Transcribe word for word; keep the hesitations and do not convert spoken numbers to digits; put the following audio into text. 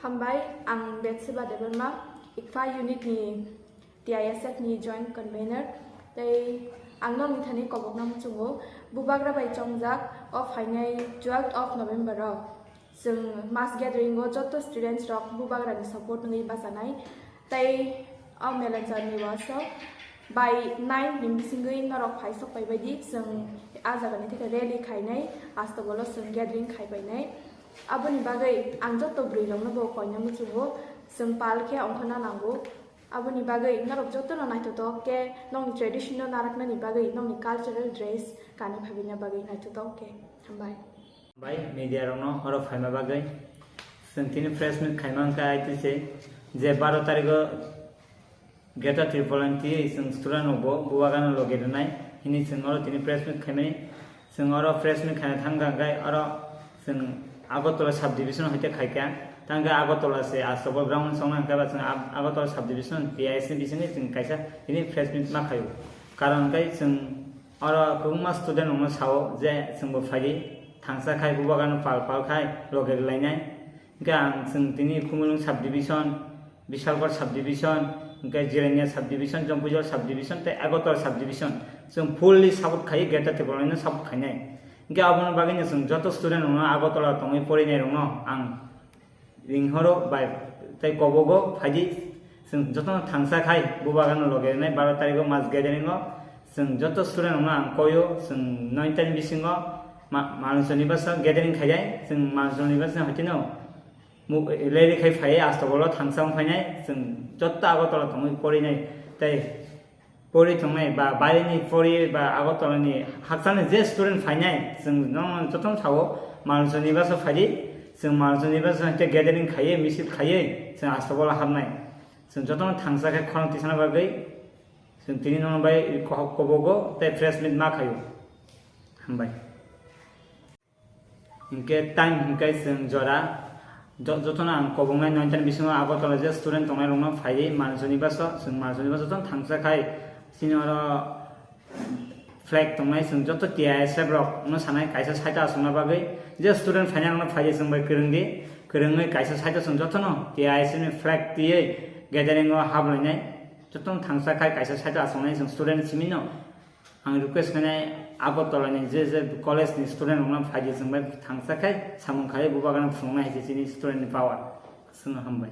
Hambai, ang Betseba Debbarma, ICFA unit ni T I S F ni joint convener. Tei ang nokni thani kobokna muchungo, Bubagra bai chongjak o phainai twelfth of November o chwng mass gathering o joto students rok Bubagra ni support wngwi bachanai. Tei o Melanchal ni waso by nine ni bisingwi norok phai sok pai baidi chwng a jaga ni theke rally khainai, Astabol o chwng gathering khai painai. Aboni bagwi ang joto bwrwi rokno bo koina muchungo, chwng pal khe ongkhorna nango. Aboni bagwi norok jotono naithotok khe nokni tradition no naraknani bagwi, nokni cultural dress kanwi phaibina bagwi naithotok khe. Hambai. Bai media rokno oro phaima bagwi. Chwng tini press meet khaima wngkha I T C je baro tarigo Greater Tripura ni twi chwng student rokbo Bubagrano logi rwnai hwnwi chwng oro tini press meet khaimani. Chwng oro press meet khaina thangkha hwnkhe oro chwng Agartala sub division hoite khaikha. Tangkhe Agartala se Astabol ground chongnai hwnkhe ba chwng Ag-, Agartala sub division P I S ni bisingwi chwng kaisa tini press meet ma khaio. Karon hwnkhe chwng oro kwbangma student rokno sao je chwngbo phaidi thangsa khai Bubagrano pal pal khai logi rwlainai. Hwnkhe ang chwng tini Khumulwng sub division, Bisalgarh sub division, hwnkhe Jirania sub division, Jompujal sub division tei Agartala sub division chwng fully support khai Greater Tipralandno support khainai. Hwnkhe aboni bagwino chwng joto student rokno Agartala tongwi porinai rokno ang ringhoro bai tei kobogo phaidi chwng jotono thangsa khai Bubagrano logi rwnai baro tarigo mass gathering o chwng joto student rokno ang koio chwng noita ni bisingo ma-, Manuchal ni basa gathering khainai chwng Manuchal ni basa hoitino Mu-, rally khai phai Astabol o thangsa wng phainai, chwng joto Agartala tongwi porinai. Tei pori tongnai ba baireni pori ba Agartala ni hakchal ni je student phainai, chwng no jotono sao Manuchal ni basa phaidi, chwng Manuchal ni basa hwnkhe gathering khaiwi, misil khaiwi chwng Astabol o hapnai. Chwng jotono thangsa khe khorang tisana bagwi chwng tini nono bai ko-, kobogo tei press meet ma khaio. Hambai. Hinkhe time hinkhe chwng jora jo-, jotono ang kobongnai noita ni bisingo Agartala je student tongnai rokno phaiwi Manuchal ni basa o, chwng Manuchal ni basa o jotono thangsa khai chini oro flag tongnai chwng joto T I S F rok no sanai kaisa side o achukna bagwi je student phainai rokno phaiwi chwng bai kwrwngdi, kwrwngwi kaisa side o chwng jotono T I S F ni flag twiwi gathering o hablainai jotono thangsa khai kaisa side o achuknai chwng student simi no. Ang request khainai Agartala ni je je college ni student rokno phaidi chwng bai thangsa khai samung khai Bubagrano phunuknai hai se chini student ni power. Chwngno hambai.